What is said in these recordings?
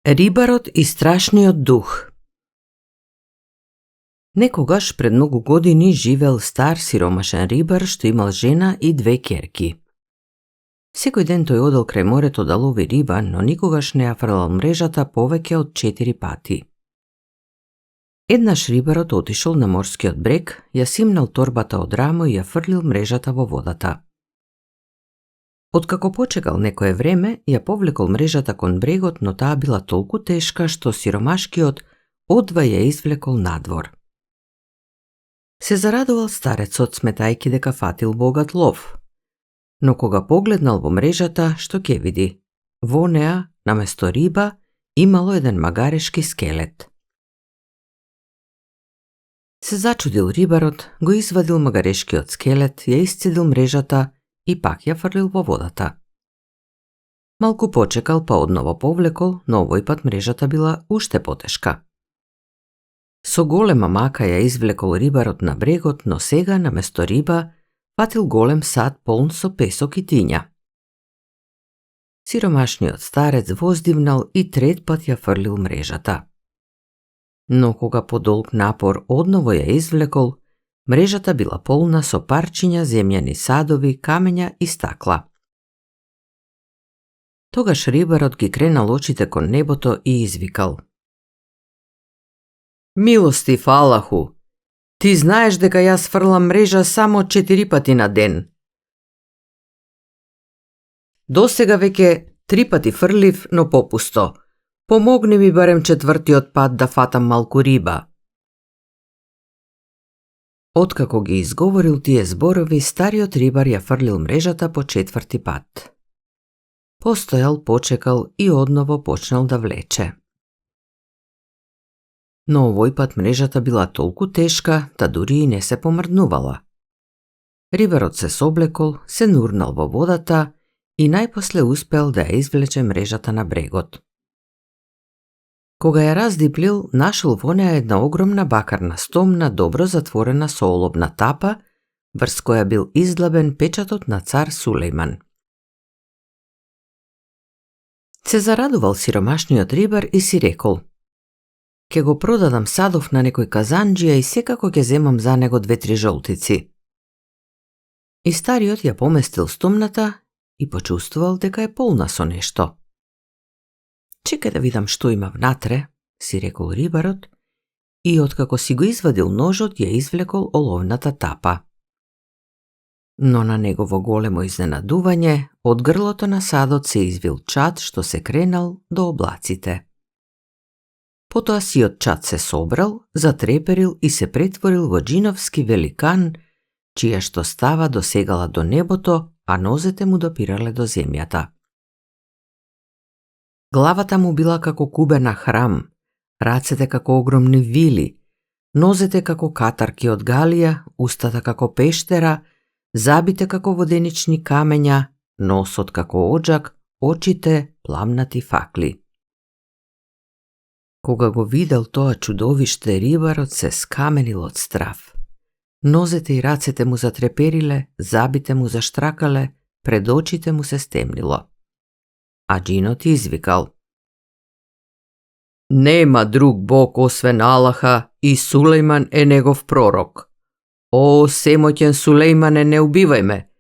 Рибарот и страшниот дух. Некогаш пред многу години живеел стар сиромашен рибар што имал жена и две ќерки. Секој ден тој одел крај морето да лови риба, но никогаш не ја фрлал мрежата повеќе од 4 пати. Еднаш рибарот отишол на морскиот брег, ја симнал торбата од рамо и ја фрлил мрежата во водата. Откако почекал некое време, ја повлекол мрежата кон брегот, но таа била толку тешка што сиромашкиот одва ја извлекол надвор. Се зарадувал старецот сметајки дека фатил богат лов. Но кога погледнал во мрежата, што ќе види? Во неа, наместо риба, имало еден магарешки скелет. Се зачудил рибарот, го извадил магарешкиот скелет, ја исцедил мрежата и пак ја фрлил во водата. Малку почекал, па одново повлекол, но овој пат мрежата била уште потешка. Со голема мака ја извлекол рибарот на брегот, но сега, наместо риба, фатил голем сад полн со песок и тиња. Сиромашниот старец воздивнал и трет пат ја фрлил мрежата. Но кога по долг напор одново ја извлекол, мрежата била полна со парчиња, земјани садови, камења и стакла. Тогаш рибарот ги кренал очите кон небото и извикал: "Милостив Аллаху, ти знаеш дека јас фрлам мрежа само 4 пати на ден. Досега веќе 3 пати фрлив, но попусто. Помогни ми барем 4-тиот пат да фатам малку риба." Откако ги изговорил тие зборови, стариот рибар ја фрлил мрежата по 4-ти пат. Постојал, почекал и одново почнал да влече. Но овој пат мрежата била толку тешка, да дури и не се помрднувала. Рибарот се соблекол, се нурнал во водата и најпосле успел да ја извлече мрежата на брегот. Кога ја раздиплил, нашол во неа една огромна бакарна стомна, добро затворена со оловна тапа, врз која бил издлабен печатот на цар Сулејман. Се зарадувал сиромашниот рибар и си рекол: "Ке го продадам садов на некој казанџија и секако ќе земам за него 2-3 жолтици." И стариот ја поместил стомната и почувствувал дека е полна со нешто. "Чекај да видам што има внатре," си рекол рибарот, и откако си го извадил ножот, ја извлекол оловната тапа. Но на негово големо изненадување, од грлото на садот се извил чад што се кренал до облаците. Потоа сиот чад се собрал, затреперил и се претворил во џиновски великан, чија што става досегала до небото, а нозете му допирале до земјата. Главата му била како кубена храм, рацете како огромни вили, нозете како катарки од галија, устата како пештера, забите како воденични камења, носот како оџак, очите пламнати факли. Кога го видел тоа чудовиште, рибарот се скаменил од страв. Нозете и рацете му затрепериле, забите му заштракале, пред очите му се стемнило. А џинот извикал: "Нема друг бог освен Аллаха и Сулејман е негов пророк. О, семоќен Сулејмане, не убивај ме.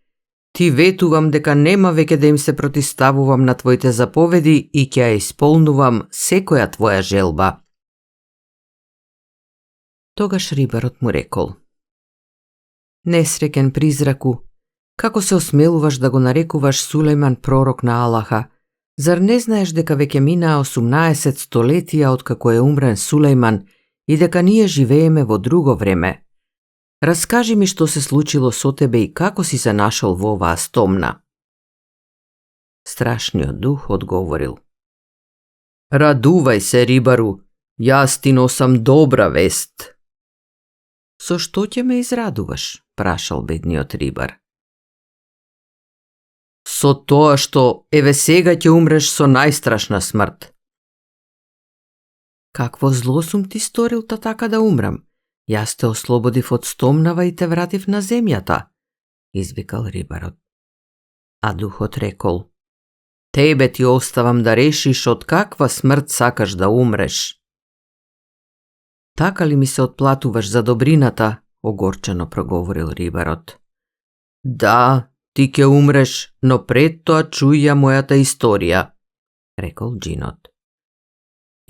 Ти ветувам дека нема веќе да им се протиставувам на твоите заповеди и ќе ја исполнувам секоја твоја желба." Тогаш рибарот му рекол: "Несреќен призраку, како се осмелуваш да го нарекуваш Сулејман пророк на Аллаха? Зар не знаеш дека веќе минаа 18 столетија откако е умрен Сулејман и дека ние живееме во друго време? Раскажи ми што се случило со тебе и како си се нашол во оваа стомна." Страшниот дух одговорил: "Радувај се, рибару, јас ти носам добра вест." "Со што ќе ме израдуваш?" прашал бедниот рибар. "Со тоа што еве сега ќе умреш со најстрашна смрт." "Какво зло сум ти сторил та така да умрам? Јас те ослободив од стомнава и те вратив на земјата," извикал рибарот. А духот рекол: Тебе ти оставам да решиш од каква смрт сакаш да умреш. Така ли ми се отплатуваш за добрината? Огорчено проговорил рибарот. Да, ти ќе умреш, но пред тоа чуј ја мојата историја, рекол џинот.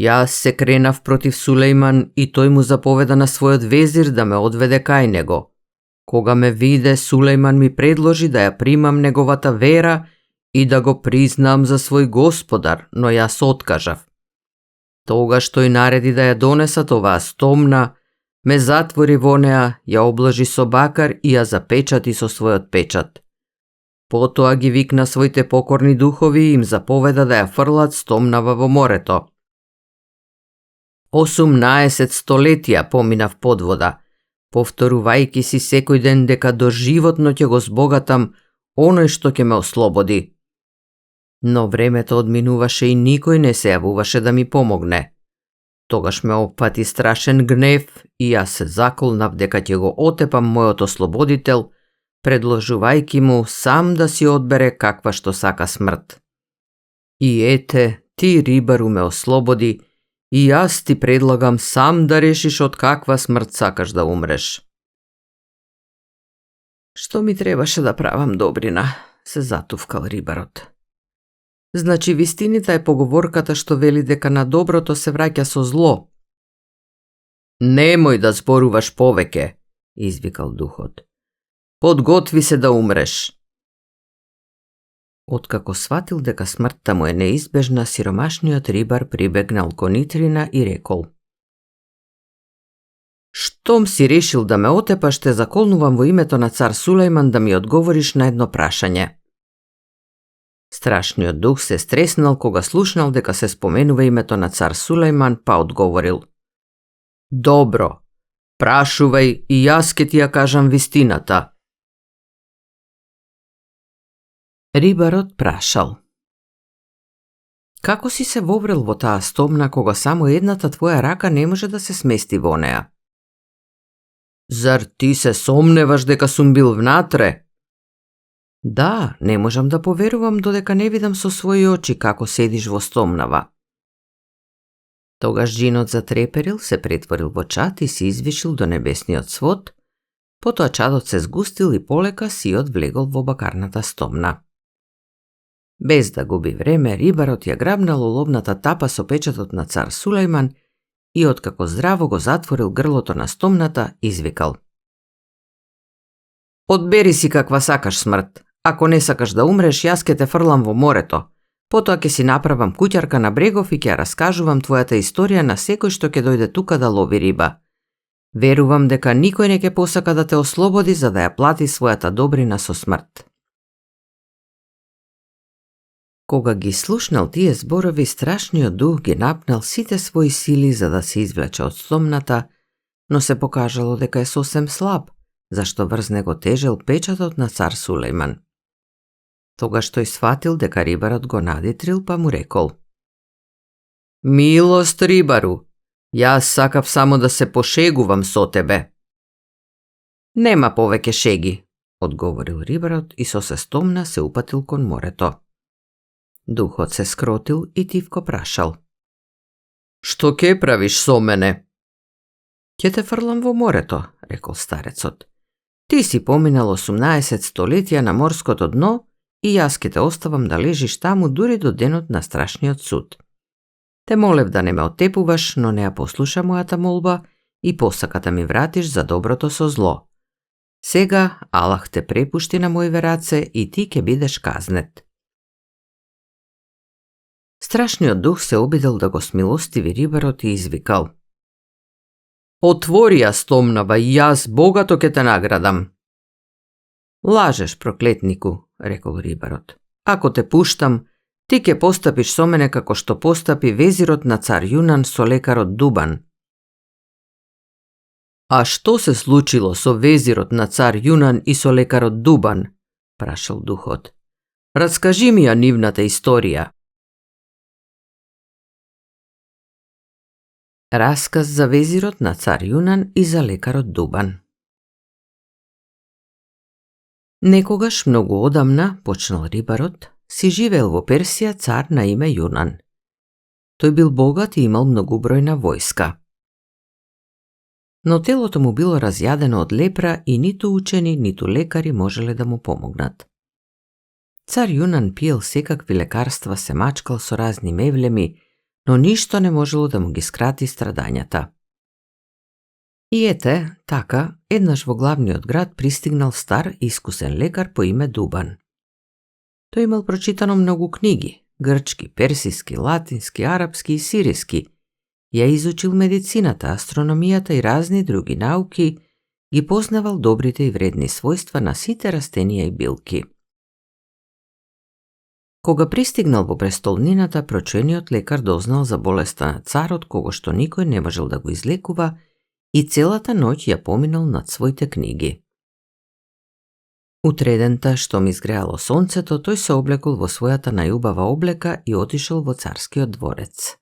Јас се кренав против Сулејман и тој му заповеда на својот везир да ме одведе кај него. Кога ме виде, Сулејман ми предложи да ја примам неговата вера и да го признам за свој господар, но јас откажав. Тогаш тој нареди да ја донесат оваа стомна, ме затвори во неа, ја обложи со бакар и ја запечати со својот печат. Потоа ги викна своите покорни духови и им заповеда да ја фрлат стомнава во морето. 18 столетија поминав под вода, повторувајќи си секој ден дека доживотно ќе го збогатам оној што ќе ме ослободи. Но времето одминуваше и никој не се јавуваше да ми помогне. Тогаш ме опфати страшен гнев и јас се заколнав дека ќе го отепам мојот ослободител, предложувајќи му сам да си одбере каква што сака смрт. И ете, ти рибару ме ослободи и јас ти предлагам сам да решиш од каква смрт сакаш да умреш. Што ми требаше да правам добрина, се затувкал рибарот. Значи вистинита е поговорката што вели дека на доброто се враќа со зло. Немој да зборуваш повеќе, извикал духот. Подготви се да умреш. Откако сватил дека смртта му е неизбежна, сиромашниот рибар прибегнал кон Итрина и рекол: Штом си решил да ме отепаш, те заколнувам во името на цар Сулејман да ми одговориш на едно прашање. Страшниот дух се стреснал кога слушнал дека се споменува името на цар Сулејман, па одговорил: Добро, прашувај и јас ке ти ја кажам вистината. Рибарот прашал: Како си се воврел во таа стомна кога само едната твоја рака не може да се смести во неа? Зар ти се сомневаш дека сум бил внатре? Да, не можам да поверувам додека не видам со своји очи како седиш во стомнава. Тогаш џинот затреперил, се претворил во чад и се извишил до небесниот свод, потоа чадот се згустил и полека сиот влегол во бакарната стомна. Без да губи време, рибарот ја грабнал оловната тапа со печатот на цар Сулејман и откако здраво го затворил грлото на стомната, извикал: Одбери си каква сакаш смрт. Ако не сакаш да умреш, јас ке те фрлам во морето. Потоа ќе си направам куќарка на брегов и ќе раскажувам твојата историја на секој што ќе дојде тука да лови риба. Верувам дека никој не ќе посака да те ослободи за да ја плати својата добрина со смрт. Кога ги слушнал тие зборови, страшниот дух ги напнал сите своји сили за да се извлече од стомната, но се покажало дека е сосем слаб, зашто врз него тежел печатот на цар Сулејман. Тогаш тој сватил дека рибарот го надитрил, па му рекол: Милост, рибару, јас сакав само да се пошегувам со тебе. Нема повеќе шеги, одговорил рибарот и со се стомна се упатил кон морето. Духот се скротил и тивко прашал: Што ке правиш со мене? Ќе те фрлам во морето, рекол старецот. Ти си поминал 18 столетија на морското дно и јас ке те оставам да лежиш таму дури до денот на страшниот суд. Те молев да не ме оттепуваш, но не ја послуша мојата молба и посака да ми вратиш за доброто со зло. Сега Аллах те препушти на мојве раце и ти ке бидеш казнет. Страшниот дух се обидел да го смилостиви рибарот и извикал: Отвори ја стомнава и јас богато ке те наградам. Лажеш, проклетнику, рекол рибарот. Ако те пуштам, ти ке постапиш со мене како што постапи везирот на цар Јунан со лекарот Дубан. А што се случило со везирот на цар Јунан и со лекарот Дубан? Прашал духот. Раскажи ми ја нивната историја. Расказ за везирот на цар Јунан и за лекарот Дубан. Некогаш многу одамна, почнал рибарот, си живеел во Персија цар на име Јунан. Тој бил богат и имал многубројна војска. Но телото му било разјадено од лепра и ниту учени, ниту лекари можеле да му помогнат. Цар Јунан пиел секакви лекарства, се мачкал со разни мевлеми, но ништо не можело да му ги скрати страдањата. И ете, така, еднаш во главниот град пристигнал стар и искусен лекар по име Дубан. Тој имал прочитано многу книги, грчки, персиски, латински, арапски и сириски. Ја изучил медицината, астрономијата и разни други науки, ги познавал добрите и вредни својства на сите растенија и билки. Кога пристигнал во престолнината, прочениот лекар дознал за болеста на царот, кого што никој не можел да го излекува, и целата ноќ ја поминал над своите книги. Утредента, што ми изгреало сонцето, тој се облекол во својата најубава облека и отишол во царскиот дворец.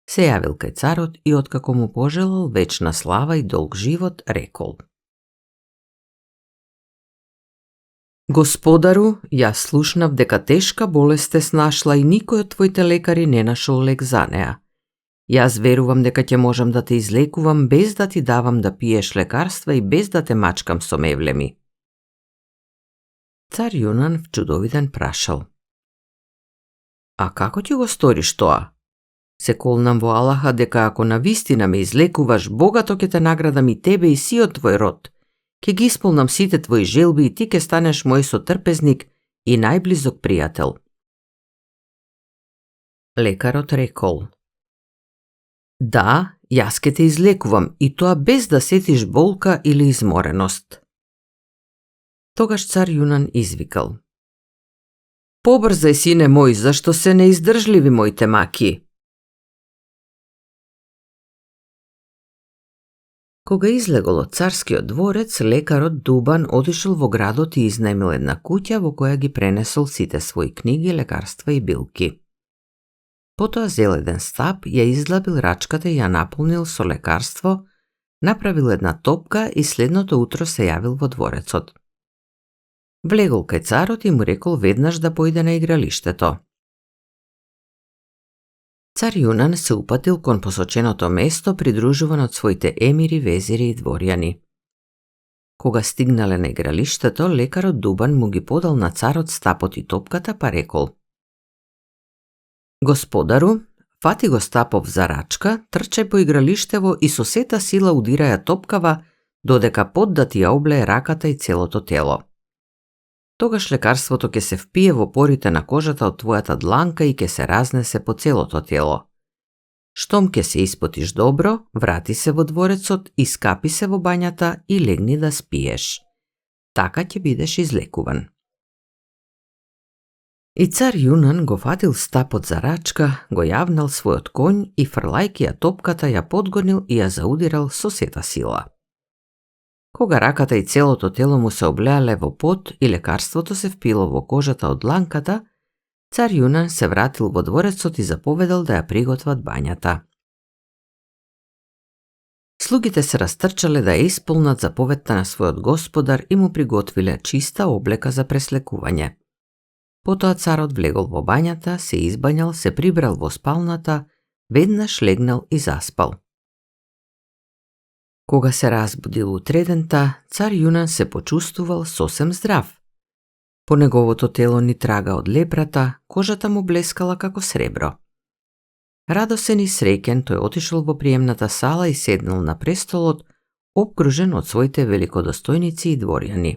Се јавил кај царот и откако му пожелал вечна слава и долг живот, рекол: Господару, јас слушнав дека тешка болест те снашла и никој од твоите лекари не нашол лек за неа. Јас верувам дека ќе можам да те излекувам без да ти давам да пиеш лекарства и без да те мачкам со мевлеми. Цар Јунан вчудовитен прашал: А како ќе го сториш тоа? Се колнам во Аллаха дека ако навистина ме излекуваш, богато ќе те наградам и тебе и сиот твој род. Ќе ги исполнам сите твои желби и ти ќе станеш мој сотрпезник и најблизок пријател. Лекарот рекол: Да, јас ќе те излекувам и тоа без да сетиш болка или измореност. Тогаш цар Јунан извикал: Побрзај, сине мој, зашто се неиздржливи моите маки. Кога излегол од царскиот дворец, лекарот Дубан отишол во градот и изнајмил една куќа во која ги пренесол сите своји книги, лекарства и билки. Потоа зел еден стап, ја издлабил рачката и ја наполнил со лекарство, направил една топка и следното утро се јавил во дворецот. Влегол кај царот и му рекол веднаш да појде на игралиштето. Цар Јунан се упатил кон посоченото место, придружуван од своите емири, везири и дворјани. Кога стигнале на игралиштето, лекарот Дубан му ги подал на царот стапот и топката, па рекол: Господару, фати го стапов за рачка, трчај по игралиштево и со сета сила удираја топкава, додека пот да ти ја облее раката и целото тело. Тогаш лекарството ќе се впие во порите на кожата од твојата дланка и ќе се разнесе по целото тело. Штом ќе се испотиш добро, врати се во дворецот, искапи се во бањата и легни да спиеш. Така ќе бидеш излекуван. И цар Јунан го фатил стапот за рачка, го јавнал својот конј и фрлајки ја топката ја подгонил и ја заудирал со сета сила. Кога раката и целото тело му се облеале во пот и лекарството се впило во кожата од дланката, цар Јунан се вратил во дворецот и заповедал да ја приготват бањата. Слугите се растрчале да ја исполнат заповедта на својот господар и му приготвиле чиста облека за преслекување. Потоа царот влегол во бањата, се избањал, се прибрал во спалната, веднаш легнал и заспал. Кога се разбудил утредента, цар Јунан се почувствувал сосем здрав. По неговото тело ни трага од лепрата, кожата му блескала како сребро. Радосен и среќен, тој отишол во приемната сала и седнал на престолот, обкружен од своите великодостојници и дворјани.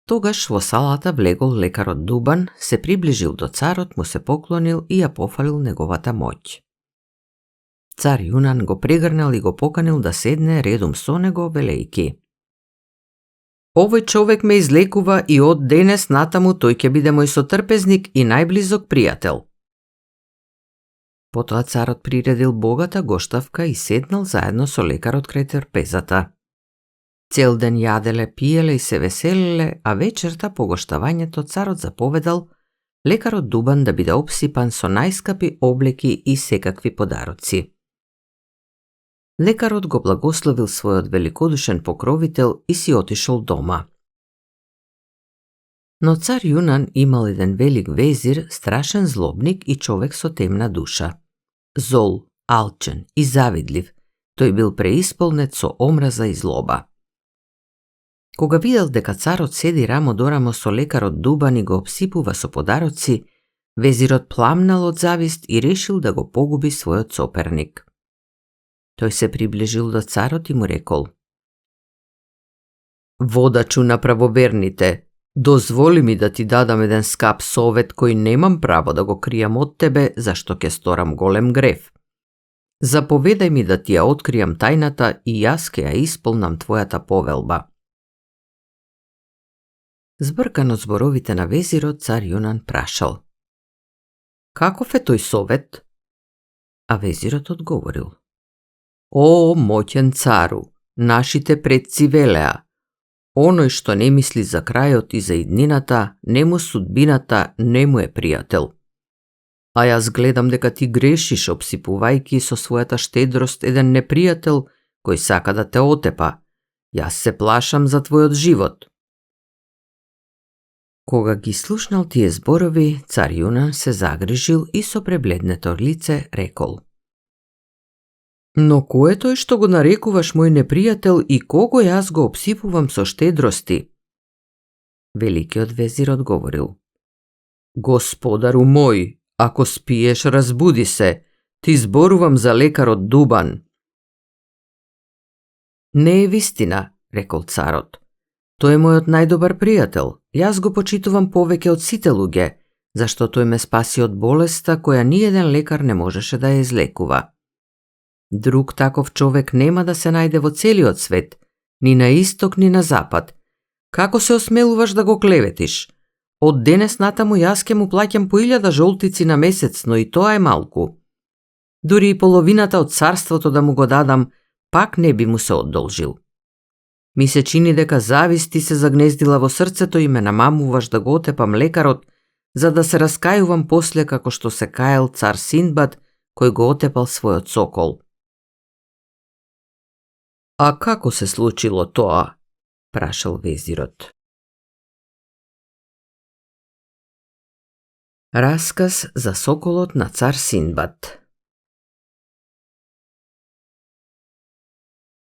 Тогаш во салата влегол лекарот Дубан, се приближил до царот, му се поклонил и ја пофалил неговата моќ. Цар Јунан го прегрнал и го поканил да седне редум со него, велејки: Овој човек ме излекува и од денес натаму тој ќе биде мој сотрпезник и најблизок пријател. Потоа царот приредил богата гоштавка и седнал заедно со лекарот крај трпезата. Цел ден јаделе, пиеле и се веселеле, а вечерта по гоштавањето царот заповедал лекарот Дубан да биде обсипан со најскапи облеки и секакви подароци. Лекарот го благословил својот великодушен покровител и си отишол дома. Но цар Јунан имал еден велик везир, страшен злобник и човек со темна душа. Зол, алчен и завидлив, тој бил преисполнет со омраза и злоба. Кога видел дека царот седи рамо до рамо со лекарот Дубан и го обсипува со подароци, везирот пламнал од завист и решил да го погуби својот соперник. Тој се приближил до царот и му рекол: Водачу на правоверните, дозволи ми да ти дадам еден скап совет кој немам право да го кријам од тебе, зашто ќе сторам голем грев. Заповедај ми да ти ја откријам тајната и јас ќе ја исполнам твојата повелба. Збркан од зборовите на везирот, цар Јунан прашал: Каков е тој совет? А везирот одговорил: О, моќен цару, нашите предци велеа: Оној што не мисли за крајот и за иднината, нему судбината не му е пријател. А јас гледам дека ти грешиш, обсипувајќи со својата штедрост еден непријател кој сака да те отепа. Јас се плашам за твојот живот. Кога ги слушнал тие зборови, цар Јунан се загрижил и со пребледнето лице рекол: Но кој е тој што го нарекуваш мој непријател и кого јас го обсипувам со штедрости? Великиот везир одговорил: Господару мој, ако спиеш, разбуди се, ти зборувам за лекарот Дубан. Не е вистина, рекол царот. Тој е мојот најдобар пријател. Јас го почитувам повеќе од сите луѓе, зашто тој ме спаси од болеста која ниеден лекар не можеше да ја излекува. Друг таков човек нема да се најде во целиот свет, ни на исток, ни на запад. Како се осмелуваш да го клеветиш? Од денес натаму јас ке му плаќам по 1000 жолтици на месец, но и тоа е малку. Дури и половината од царството да му го дадам, пак не би му се одолжил. Ми се чини дека зависти се загнездила во срцето и ме намамуваш да го отепам лекарот, за да се раскајувам после како што се каел цар Синдбад, кој го отепал својот сокол. А како се случило тоа? Прашал везирот. Расказ за соколот на цар Синдбад.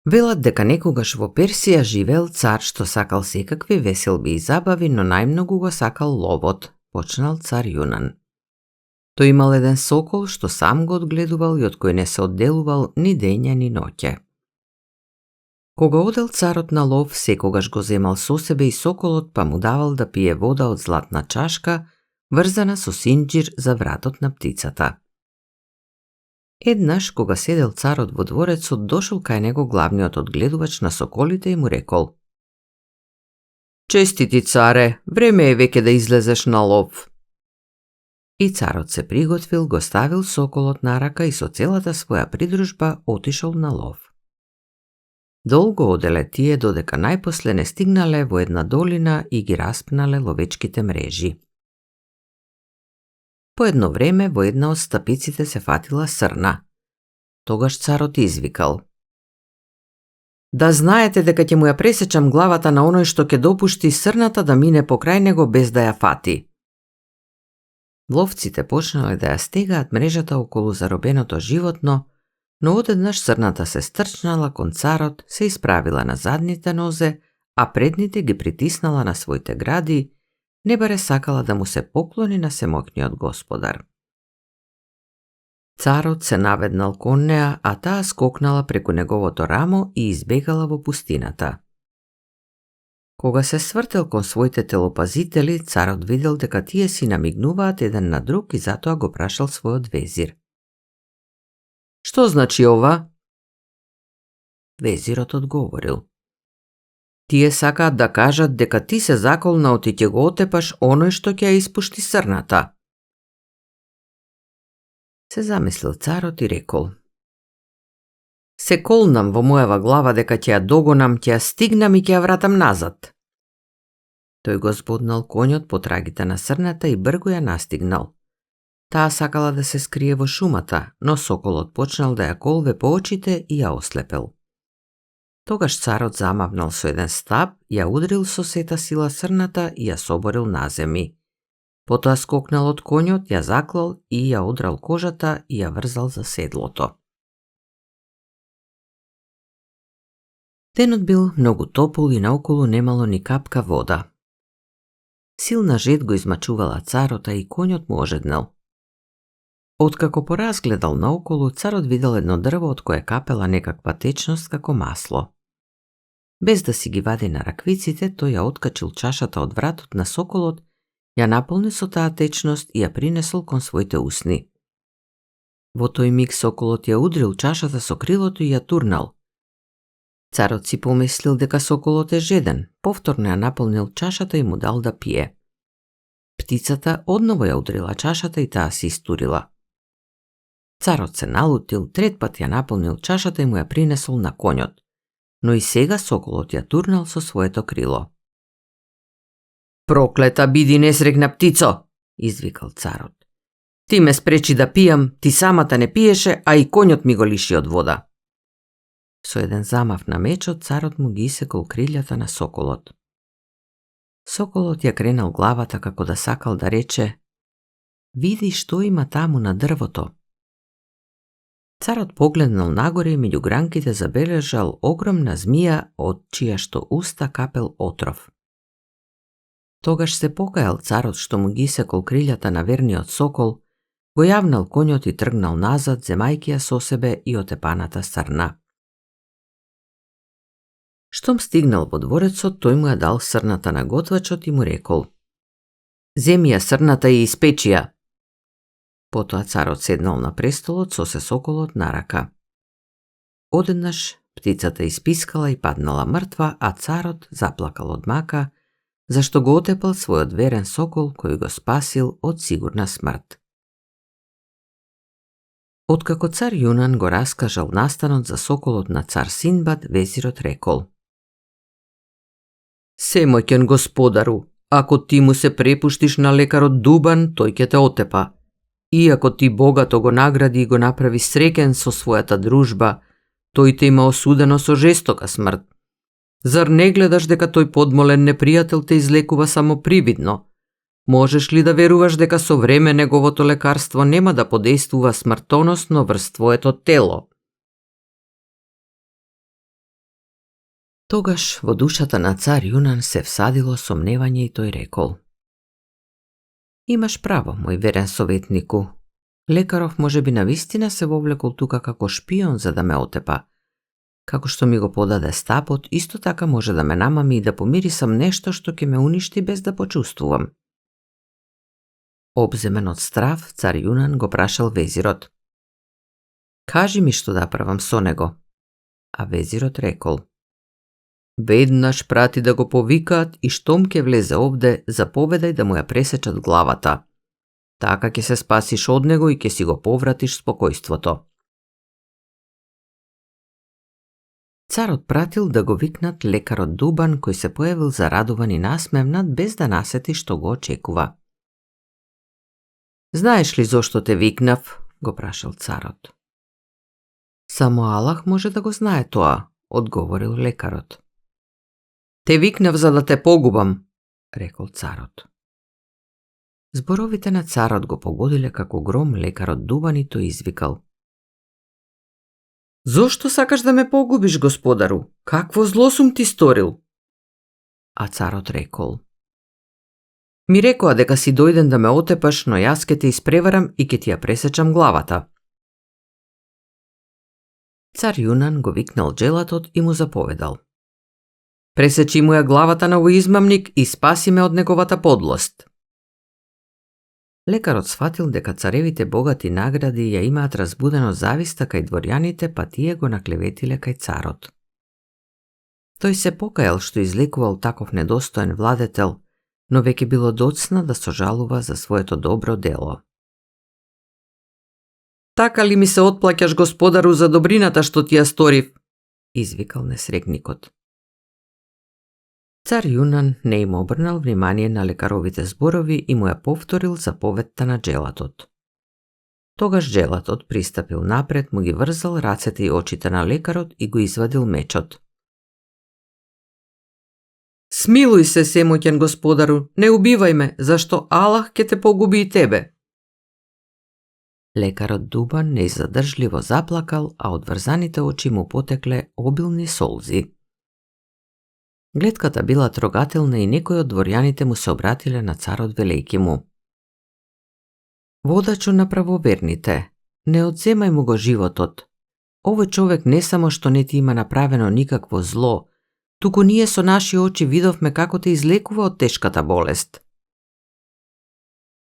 Велат дека некогаш во Персија живеел цар што сакал секакви веселби и забави, но најмногу го сакал ловот, почнал цар Јунан. Тој имал еден сокол што сам го одгледувал и од кој не се одделувал ни дења ни ноќе. Кога одел царот на лов, секогаш го земал со себе и соколот, па му давал да пие вода од златна чашка, врзана со синџир за вратот на птицата. Еднаш, кога седел царот во дворецот, дошол кај него главниот одгледувач на соколите и му рекол: Честити царе, време е веќе да излезеш на лов. И царот се приготвил, го ставил соколот на рака и со целата своја придружба отишол на лов. Долго оделе тие додека најпосле не стигнале во една долина и ги распнале ловечките мрежи. По едно време во една од стапиците се фатила срна. Тогаш царот извикал: Да знаете дека ќе му ја пресечам главата на оној што ќе допушти срната да мине покрај него без да ја фати. Ловците почнале да ја стегаат мрежата околу заробеното животно, но одеднаш срната се стрчнала кон царот, се исправила на задните нозе, а предните ги притиснала на своите гради, не баре сакала да му се поклони на семоќниот господар. Царот се наведнал кон неа, а таа скокнала преку неговото рамо и избегала во пустината. Кога се свртел кон своите телопазители, царот видел дека тие си намигнуваат еден на друг и затоа го прашал својот везир: Што значи ова? Везирот одговорил: Тие сакаат да кажат дека ти се заколнал и ќе го отепаш оној што ќе ја испушти срната. Се замислил царот и рекол: Се колнам во мојава глава дека ќе ја догонам, ќе ја стигнам и ќе ја вратам назад. Тој го збоднал конјот по трагите на срната и брго ја настигнал. Таа сакала да се скрие во шумата, но соколот почнал да ја колве по очите и ја ослепел. Тогаш царот замавнал со еден стап, ја удрил со сета сила срната и ја соборил на земи. Потоа скокнал од конјот, ја заклал и ја одрал кожата и ја врзал за седлото. Денот бил многу топол и наоколу немало ни капка вода. Силна жед го измачувала царот, а и конјот му ожеднал. Откако поразгледал наоколу, царот видел едно дрво од кое капела некаква течност како масло. Без да си ги вади на раквиците, тој ја откачил чашата од вратот на соколот, ја наполни со таа течност и ја принесол кон своите усни. Во тој миг соколот ја удрил чашата со крилото и ја турнал. Царот си помислил дека соколот е жеден, повторно ја наполнил чашата и му дал да пие. Птицата одново ја удрила чашата и таа се истурила. Царот се налутил, трет пат ја наполнил чашата и му ја принесол на конјот, но и сега соколот ја турнал со своето крило. "Проклета биди несрекна птицо!" извикал царот. "Ти ме спречи да пијам, ти самата не пиеше, а и конјот ми го лиши од вода." Со еден замав на мечот, царот му ги исекол крилјата на соколот. Соколот ја кренал главата како да сакал да рече: "Види што има таму на дрвото." Царот погледнал нагоре и меѓу гранките забележал огромна змија од чија што уста капел отров. Тогаш се покајал царот што му ги исекол крилјата на верниот сокол, го јавнал конјот и тргнал назад, земајќи ја со себе и отепаната срна. Штом стигнал во дворецот, тој му ја дал срната на готвачот и му рекол: "Земи ја срната и испечи ја." Потоа царот седнал на престолот со се соколот на рака. Одеднаш птицата испискала и паднала мртва, а царот заплакал од мака, зашто го отепал својот верен сокол кој го спасил од сигурна смрт. Откако цар Јунан го раскажал настанот за соколот на цар Синдбад, везирот рекол: "Семоќен господару, ако ти му се препуштиш на лекарот Дубан, тој ќе те отепа. Иако ти богато го награди и го направи среќен со својата дружба, тој те има осудено со жестока смрт. Зар не гледаш дека тој подмолен непријател те излекува само привидно? Можеш ли да веруваш дека со време неговото лекарство нема да подействува смртоносно врз твоето тело?" Тогаш во душата на цар Јунан се всадило сомневање и тој рекол: "Имаш право, мој верен советнику. Лекаров можеби навистина се вовлекол тука како шпион за да ме отепа. Како што ми го подаде стапот, исто така може да ме намами и да помирисам нешто што ќе ме уништи без да почувствувам." Обземен од страв, цар Јунан го прашал везирот: "Кажи ми што да правам со него?" А везирот рекол: "Веднаш прати да го повикаат и штом ќе влезе овде, заповедај да му ја пресечат главата. Така ќе се спасиш од него и ќе си го повратиш спокојството." Царот пратил да го викнат лекарот Дубан, кој се појавил зарадуван и насмевнат без да насети што го очекува. "Знаеш ли зошто те викнав?" го прашал царот. "Само Аллах може да го знае тоа," одговорил лекарот. "Те викнав за да те погубам," рекол царот. Зборовите на царот го погодиле како гром лекарот Дубан и тој извикал: "Зошто сакаш да ме погубиш, господару? Какво зло сум ти сторил?" А царот рекол: "Ми рекоа дека си дојден да ме отепаш, но јас ке те испреварам и ке ти ја пресечам главата." Цар Јунан го викнал джелатот и му заповедал: "Пресечи му ја главата на овој измамник и спаси ме од неговата подлост." Лекарот сфатил дека царевите богати награди ја имаат разбудено зависта кај дворјаните, па тие го наклеветиле кај царот. Тој се покајал што излекувал таков недостоен владетел, но веќе било доцна да сожалува за своето добро дело. "Така ли ми се отплаќаш, господару, за добрината што ти ја сторив?" извикал несрекникот. Цар Јунан не им обрнал внимание на лекаровите зборови и му ја повторил заповедта на джелатот. Тогаш джелатот пристапил напред, му ги врзал рацете и очите на лекарот и го извадил мечот. Смилуј се, семоќен господару, не убивај ме, зашто Аллах ќе те погуби и тебе. Лекарот Дубан неизадржливо заплакал, а од врзаните очи му потекле обилни солзи. Гледката била трогателна и некои од дворјаните му се обратиле на царот велејки му: Водачу на правоверните, не одземај му го животот. Овој човек не само што не ти има направено никакво зло, туку ние со наши очи видовме како те излекува од тешката болест.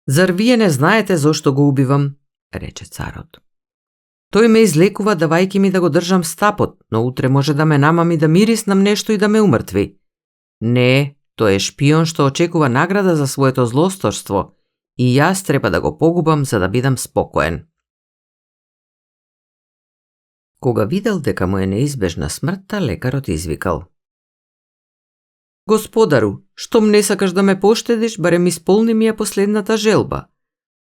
Зар вие не знаете зошто го убивам? Рече царот. Тој ме излекува давајќи ми да го држам стапот, но утре може да ме намами да мириснам нешто и да ме умртви. Не, тој е шпион што очекува награда за своето злосторство и јас треба да го погубам за да бидам спокоен. Кога видел дека му е неизбежна смртта, лекарот извикал: Господару, штом не сакаш да ме поштедиш, барем исполни ми ја последната желба.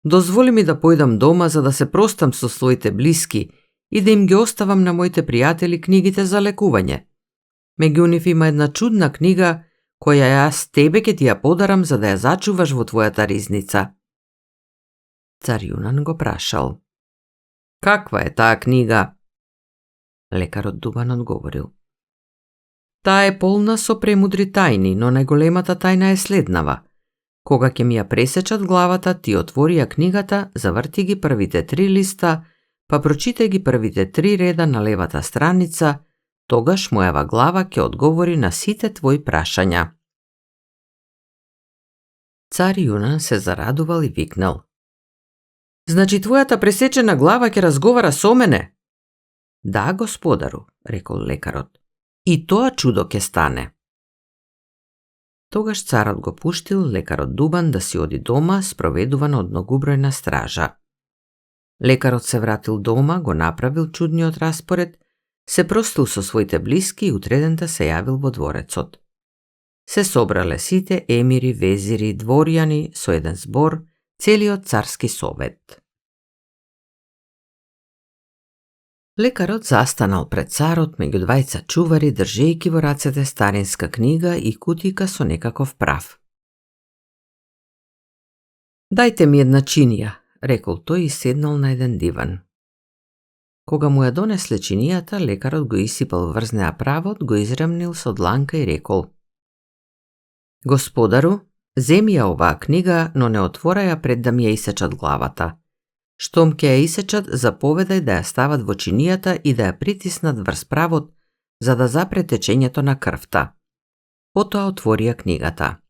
Дозволи ми да појдам дома за да се простам со своите блиски и да им ги оставам на моите пријатели книгите за лекување. Меѓу нив има една чудна книга која јас тебе ќе ти ја подарам за да ја зачуваш во твојата ризница. Цар Јунан го прашал: Каква е таа книга? Лекарот Дубан одговорил: Таа е полна со премудри тајни, но најголемата тајна е следнава. Кога ќе ми ја пресечат главата, ти отвори ја книгата, заврти ги првите 3 листа, па прочитај ги првите 3 реда на левата страница, тогаш мојава глава ќе одговори на сите твои прашања. Цар Јунан се зарадувал и викнал: Значи твојата пресечена глава ќе разговара со мене? Да, господару, рекол лекарот. И тоа чудо ќе стане. Тогаш царот го пуштил лекарот Дубан да си оди дома, спроведуван од многубројна стража. Лекарот се вратил дома, го направил чудниот распоред, се простил со своите блиски и утредента се јавил во дворецот. Се собрале сите емири, везири, дворјани со еден збор, целиот царски совет. Лекарот застанал пред царот меѓу двајца чувари, држејќи во рацете старинска книга и кутика со некаков прав. Дајте ми една чинија, рекол тој и седнал на еден диван. Кога му ја донесле чинијата, лекарот го исипал врзнеа правот, го изремнил со дланка и рекол: Господару, земи ја оваа книга, но не отворај ја пред да ми ја исечат главата. Штом ќе ја исечат, заповедај да ја стават во чинијата и да ја притиснат врз правот, за да запре течењето на крвта. Потоа отвори ја книгата.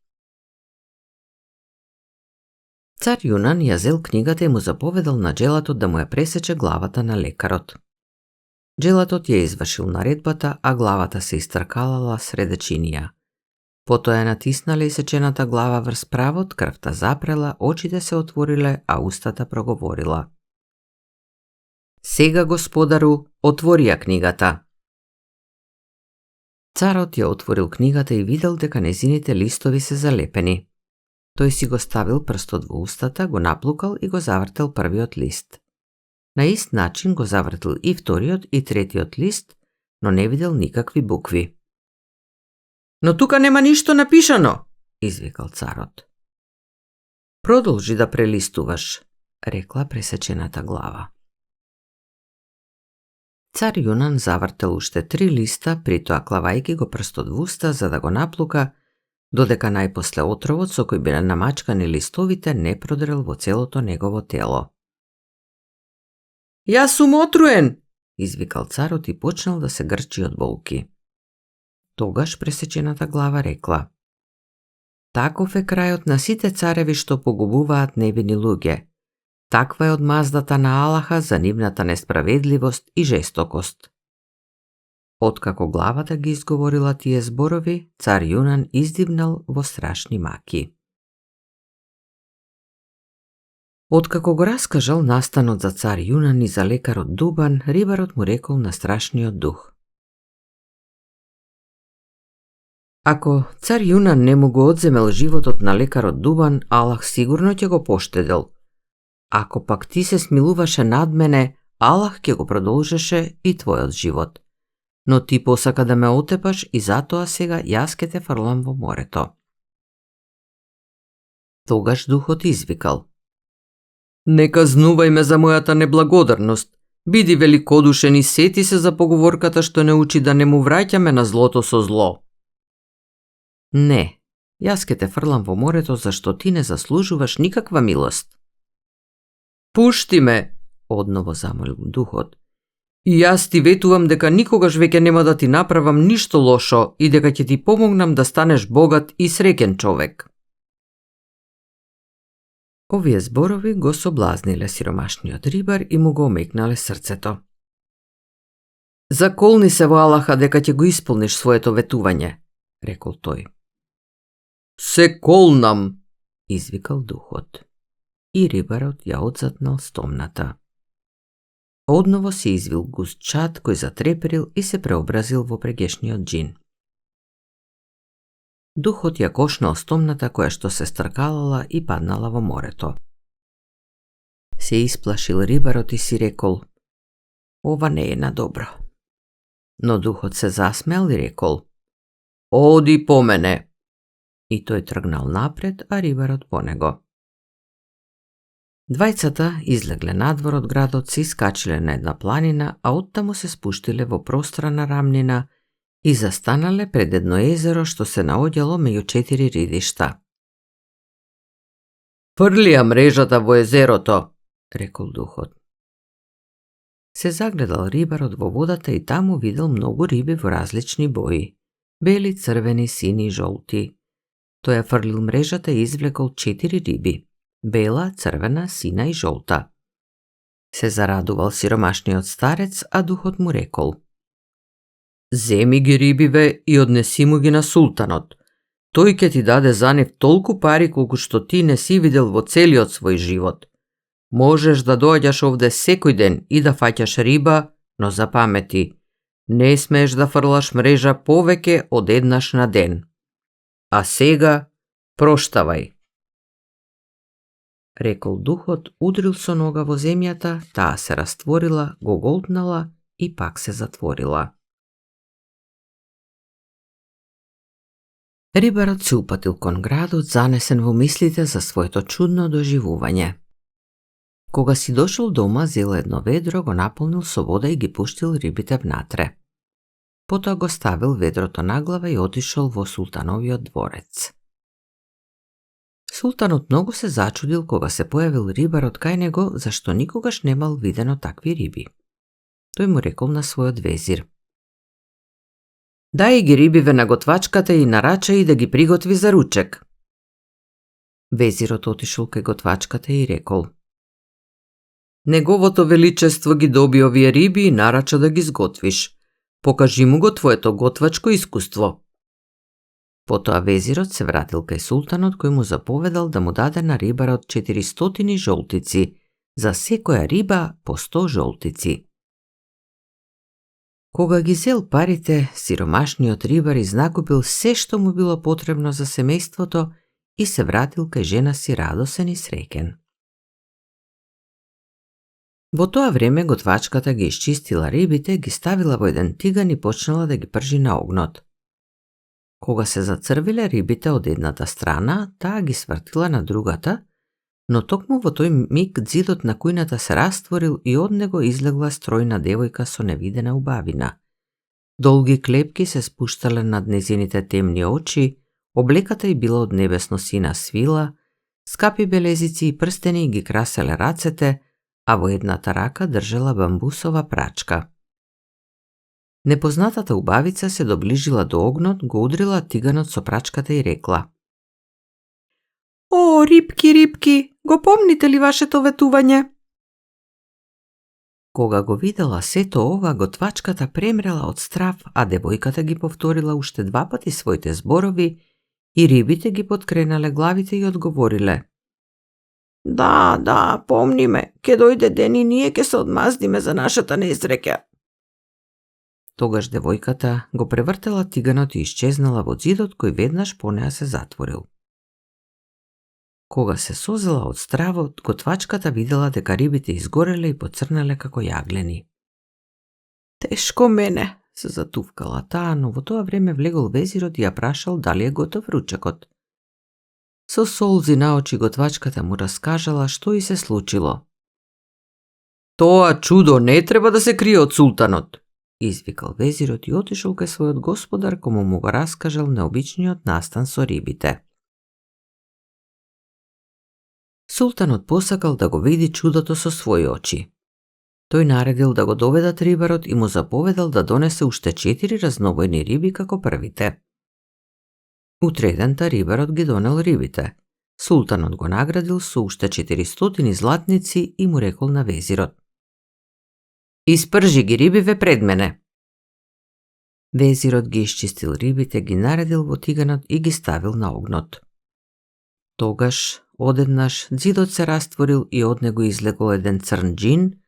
Цар Јунан ја зел книгата и му заповедал на джелатот да му ја пресече главата на лекарот. Джелатот ја извршил наредбата, а главата се истркалала среде чинија. Потоа ја натиснале исечената глава врз правот, крвта запрела, очите се отвориле, а устата проговорила: Сега, господару, отвори ја книгата. Царот ја отворил книгата и видел дека незините листови се залепени. Тој си го ставил прстот во устата, го наплукал и го завртел првиот лист. На ист начин го завртел и вториот и третиот лист, но не видел никакви букви. Но тука нема ништо напишано, извикал царот. Продолжи да прелистуваш, рекла пресечената глава. Цар Јунан завртел уште 3 листа, притоа клавајки го прстот во уста за да го наплука, додека најпосле отровот со кој биле намачкани листовите не продрел во целото негово тело. Јас сум отруен, извикал царот и почнал да се грчи од болки. Тогаш пресечената глава рекла: Таков е крајот на сите цареви што погубуваат невини луѓе. Таква е одмаздата на Аллаха за нивната несправедливост и жестокост. Откако главата ги изговорила тие зборови, цар Јунан издивнал во страшни маки. Откако го раскажал настанот за цар Јунан и за лекарот Дубан, рибарот му рекол на страшниот дух: Ако цар Јунан не му го одземел животот на лекарот Дубан, Аллах сигурно ќе го поштедел. Ако пак ти се смилуваше над мене, Аллах ќе го продолжеше и твојот живот. но ти посака да ме отепаш и затоа сега јас ке те фрлам во морето. Тогаш духот извикал: Не казнувај ме за мојата неблагодарност. Биди великодушен и сети се за поговорката што не учи да не му враќаме на злото со зло. Не, јас ке те фрлам во морето зашто ти не заслужуваш никаква милост. Пушти ме, одново замолил духот. И јас ти ветувам дека никогаш веќе нема да ти направам ништо лошо и дека ќе ти помогнам да станеш богат и среќен човек. Овие зборови го соблазниле сиромашниот рибар и му го омекнале срцето. Заколни се во Аллаха дека ќе го исполниш своето ветување, рекол тој. Се колнам, извикал духот. И рибарот ја одзатнал стомната. Одново се извил густ чад кој затреперил и се преобразил во прегешниот џин. Духот ја кошнал стомната која што се стркалала и паднала во морето. Се исплашил рибарот и си рекол: Ова не е на добро. Но духот се засмеал и рекол: Оди по мене. И тој тргнал напред, а рибарот по него. Двајцата излегле надвор од градот, се искачиле на една планина, а оттаму се спуштиле во пространа рамнина и застанале пред едно езеро што се наоѓало меѓу 4 ридишта. Фрлија мрежата во езерото, рекол духот. Се загледал рибарот во водата и таму видел многу риби во различни бои: бели, црвени, сини и жолти. Тој ја фрлил мрежата и извлекол 4 риби: бела, црвена, сина и жолта. Се зарадувал сиромашниот старец, а духот му рекол: Земи ги рибиве и однеси му ги на султанот. Тој ќе ти даде за нив толку пари колку што ти не си видел во целиот свој живот. Можеш да доаѓаш овде секој ден и да фаќаш риба, но запамети, не смееш да фрлаш мрежа повеќе од еднаш на ден. А сега, проштавај. Рекол духот, удрил со нога во земјата, таа се растворила, го голтнала и пак се затворила. Рибарот се упатил кон градот, занесен во мислите за своето чудно доживување. Кога си дошол дома, зел едно ведро, го наполнил со вода и ги пуштил рибите внатре. Потоа го ставил ведрото наглава и отишол во султановиот дворец. Султанот многу се зачудил кога се појавил рибарот кај него, зашто никогаш немал видено такви риби. Тој му рекол на својот везир: Дај ги рибиве на готвачката и нарачај да ги приготви за ручек. Везирот отишол кај готвачката и рекол: Неговото величество ги доби овие риби и нарача да ги сготвиш. Покажи му го твоето готвачко искуство. Потоа везирот се вратил кај султанот, кој му заповедал да му даде на рибарот 400 жолтици, за секоја риба по 100 жолтици. Кога ги зел парите, сиромашниот рибар изнакупил се што му било потребно за семејството и се вратил кај жена си радосен и среќен. Во тоа време готвачката ги исчистила рибите, ги ставила во еден тиган и почнала да ги пржи на огнот. Кога се зацрвиле рибите од едната страна, таа ги свртила на другата, но токму во тој миг ѕидот на кујната се растворил и од него излегла стројна девојка со невидена убавина. Долги клепки се спуштале над незините темни очи, облеката й била од небесно сина свила, скапи белезици и прстени ги краселе рацете, а во едната рака држала бамбусова прачка. Непознатата убавица се доближила до огнот, го удрила тиганот со прачката и рекла: О, рибки, рибки, го помните ли вашето ветување? Кога го видела сето ова, готвачката премрела од страв, а девојката ги повторила уште 2 пати своите зборови и рибите ги подкренале главите и одговориле: Да, помниме, ке дојде ден и ние ке се одмаздиме за нашата несреќа. Тогаш девојката го превртела тиганот и исчезнала во ѕидот кој веднаш по неа се затворил. Кога се созела од стравот, готвачката видела дека рибите изгореле и поцрнале како јаглени. Тешко мене, се затувкала таа, но во тоа време влегол везирот и ја прашал дали е готов ручекот. Со солзи на очи готвачката му раскажала што и се случило. Тоа чудо не треба да се крие од султанот, извикал везирот и отишол кај својот господар кому му го раскажал необичниот настан со рибите. Султанот посакал да го види чудото со своји очи. Тој наредил да го доведат рибарот и му заповедал да донесе уште 4 разнобојни риби како првите. Утредента рибарот ги донел рибите. Султанот го наградил со уште 400 златници и му рекол на везирот: Испржи ги рибиве пред мене. Везирот ги исчистил рибите, ги наредил во тиганот и ги ставил на огнот. Тогаш, одеднаш, ѕидот се растворил и од него излегол еден црн џин,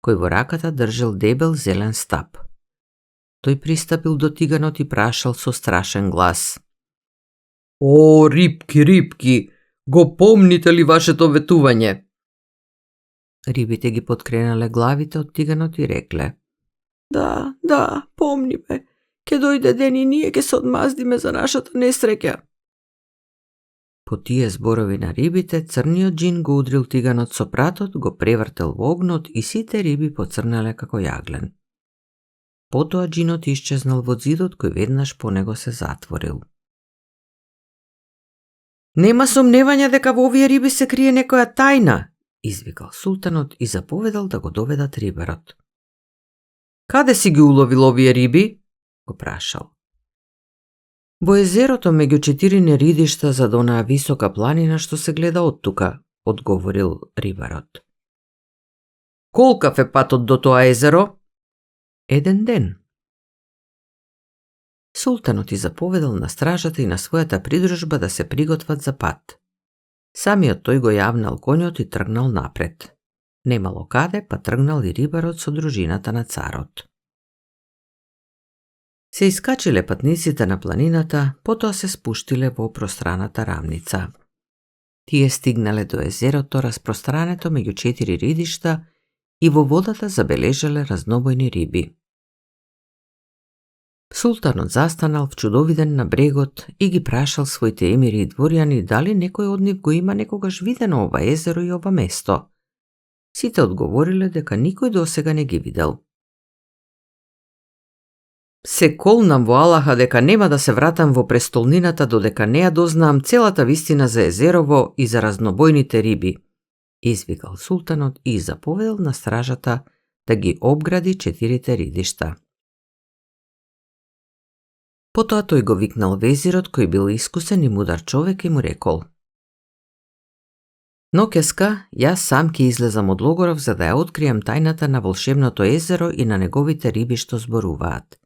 кој во раката држел дебел зелен стап. Тој пристапил до тиганот и прашал со страшен глас: О, рибки, рибки, го помните ли вашето ветување? Рибите ги подкренале главите од тиганот и рекле: Да, помниме. Ке дојде ден и ние ке се одмаздиме за нашата несреќа. По тие зборови на рибите, црниот џин го удрил тиганот со пратот, го превртел во огнот и сите риби поцрнале како јаглен. Потоа џинот исчезнал во ѕидот кој веднаш по него се затворил. Нема сомневање дека во овие риби се крие некоја тајна, извикал султанот и заповедал да го доведат рибарот. Каде си ги уловил овие риби? Го прашал. Во езерото меѓу 4 ридишта зад онаа висока планина што се гледа оттука, одговорил рибарот. Колкав е патот до тоа езеро? 1 ден. Султанот и заповедал на стражата и на својата придружба да се приготват за пат. Самиот тој го јавнал конјот и тргнал напред. Немало каде, па тргнал и рибарот со дружината на царот. Се искачиле патниците на планината, потоа се спуштиле во пространата рамница. Тие стигнале до езерото распространето меѓу 4 ридишта и во водата забележале разнобојни риби. Султанот застанал вчудовиден на брегот и ги прашал своите емири и дворјани дали некој од нив го има некогаш видено ова езеро и ова место. Сите одговориле дека никој досега не ги видел. Се колнам во Аллаха дека нема да се вратам во престолнината додека не ја дознаам целата вистина за езерово и за разнобојните риби, извикал султанот и заповедал на стражата да ги обгради 4 ридишта. Потоа тој го викнал везирот кој бил искусен и мудар човек и му рекол: Ноќеска, јас сам ќе излезам од логоров за да ја откријам тајната на волшебното езеро и на неговите риби што зборуваат.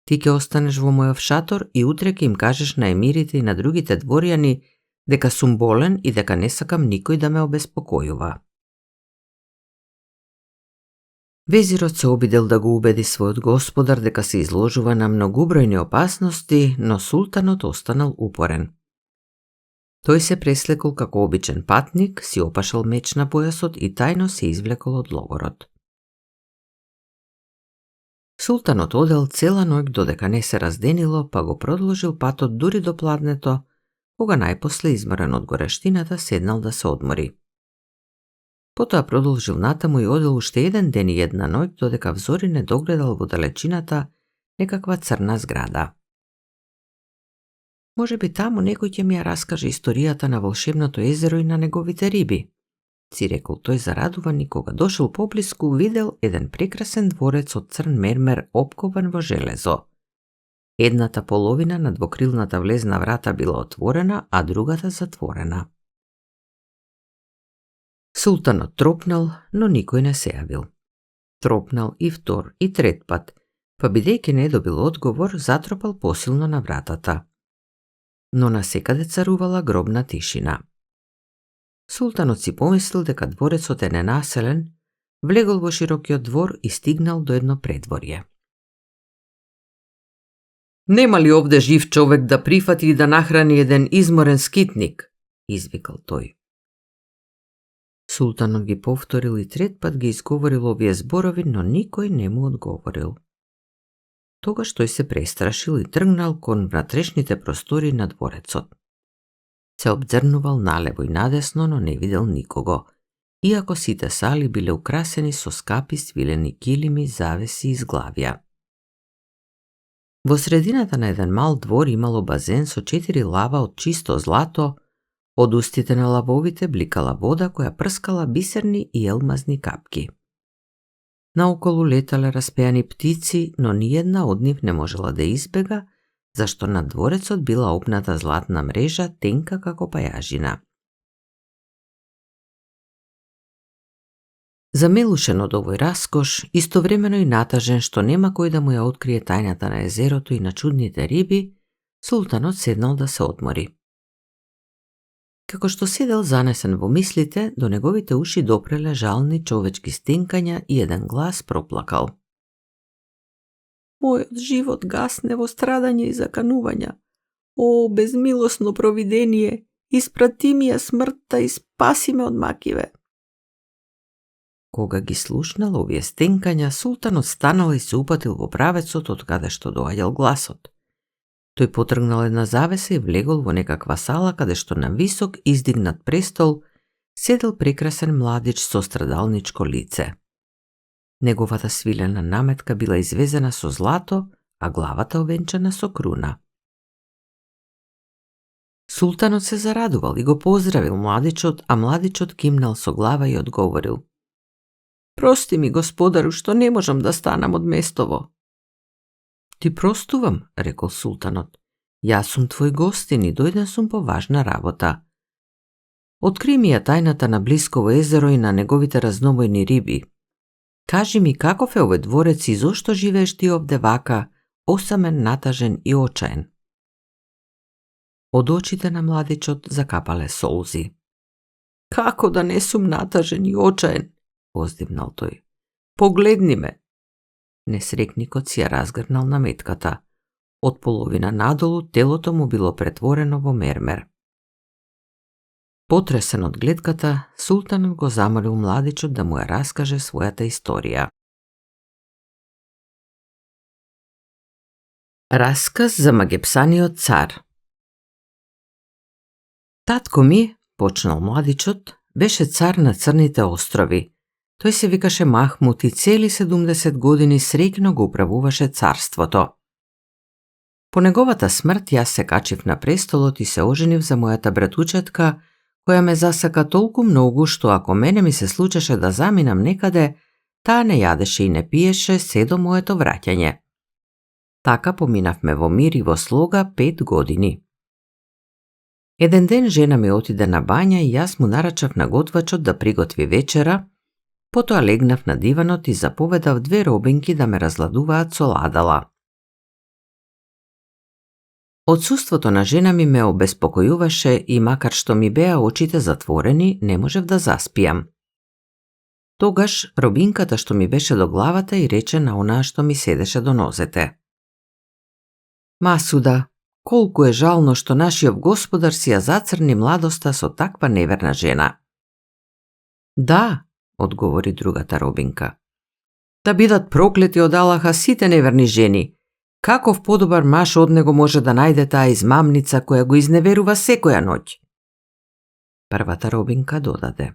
Ти ќе останеш во мојов шатор и утре ќе им кажеш на емирите и на другите дворјани дека сум болен и дека не сакам никој да ме обеспокојува. Везирот се обидел да го убеди својот господар дека се изложува на многубројни опасности, но султанот останал упорен. Тој се преслекол како обичен патник, си опашал меч на појасот и тајно се извлекол од логорот. Султанот одел цела ноќ додека не се разденило, па го продолжил патот дури до пладнето, кога најпосле изморен од горештината седнал да се одмори. Потоа продолжил натаму и одел уште 1 ден и 1 ноќ додека взори не догледал во далечината некаква црна зграда. Може би таму некој ќе ми ја раскаже историјата на волшебното езеро и на неговите риби, си рекол тој зарадуван и кога дошол поблиску видел еден прекрасен дворец од црн мермер опкован во железо. Едната половина на двокрилната влезна врата била отворена, а другата затворена. Султанот тропнал, но никој не се јавил. Тропнал и втор и трет пат, па бидејќи не добил одговор, затропал посилно на вратата. Но насекаде царувала гробна тишина. Султанот си помислил дека дворецот е ненаселен, влегол во широкиот двор и стигнал до едно предворје. Нема ли овде жив човек да прифати и да нахрани еден изморен скитник? Извикал тој. Султанот ги повторил и трет пат ги изговорил овие зборови, но никој не му одговорил. Тогаш тој се престрашил и тргнал кон внатрешните простори на дворецот. Се обзрнувал налево и надесно, но не видел никого, иако сите сали биле украсени со скапи свилени килими, завеси и зглавија. Во средината на еден мал двор имало базен со 4 лава од чисто злато, од устите на лавовите бликала вода која прскала бисерни и елмазни капки. Наоколу летале распеани птици, но ниедна од нив не можела да избега, зашто над дворецот била опната златна мрежа тенка како пајажина. Замелушен од овој раскош, истовремено и натажен што нема кој да му ја открие тајната на езерото и на чудните риби, султанот седнал да се одмори. Како што седел занесен во мислите, до неговите уши допреле жални човечки стенкања и еден глас проплакал. Мојот живот гасне во страдање и заканувања. О, безмилосно провидение, испрати ми ја смртта и спаси ме од макиве. Кога ги слушнал овие стенкања, султанот станал и се упатил во правецот од каде што доаѓал гласот. Тој потргнал една завеса и влегол во некаква сала каде што на висок издигнат престол седел прекрасен младич со страдалничко лице. Неговата свилена наметка била извезена со злато, а главата овенчана со круна. Султанот се зарадувал и го поздравил младичот, а младичот кимнал со глава и одговорил: Прости ми, господару, што не можам да станам од местово. Ти простувам, рекол султанот. Јас сум твој гостин и дојден сум по важна работа. Откри ми ја тајната на Блисково езеро и на неговите разнобојни риби. Кажи ми каков е овој дворец и зошто живееш ти овде вака, осамен, натажен и очаен. Од очите на младичот закапале солзи. Како да не сум натажен и очаен, воздивнал тој. Погледни ме. Несрекникот си ја разгрнал наметката. Од половина надолу телото му било претворено во мермер. Потресен од гледката, султанот го замолил младичот да му ја раскаже својата историја. Расказ за магепсаниот цар. Татко ми, почнал младичот, беше цар на Црните острови. Тој се викаше Махмут и цели 70 години среќно го управуваше царството. По неговата смрт јас се качив на престолот и се оженив за мојата братучетка, која ме засака толку многу што ако мене ми се случеше да заминам некаде, таа не јадеше и не пиеше се до моето враќање. Така поминавме во мир и во слога 5 години. Еден ден жена ми отиде на бања и јас му нарачав на готвачот да приготви вечера, потоа легнав на диванот и заповедав 2 робинки да ме разладуваат со ладала. Отсуството на жена ми ме обеспокојуваше и макар што ми беа очите затворени, не можев да заспијам. Тогаш робинката што ми беше до главата и рече на онаа што ми седеше до нозете. Масуда, колку е жално што нашиот господар си ја зацрни младоста со таква неверна жена. Да, одговори другата робинка. Да бидат проклети од Аллаха сите неверни жени. Каков подобар маж од него може да најде таа измамница која го изневерува секоја ноќ? Првата робинка додаде.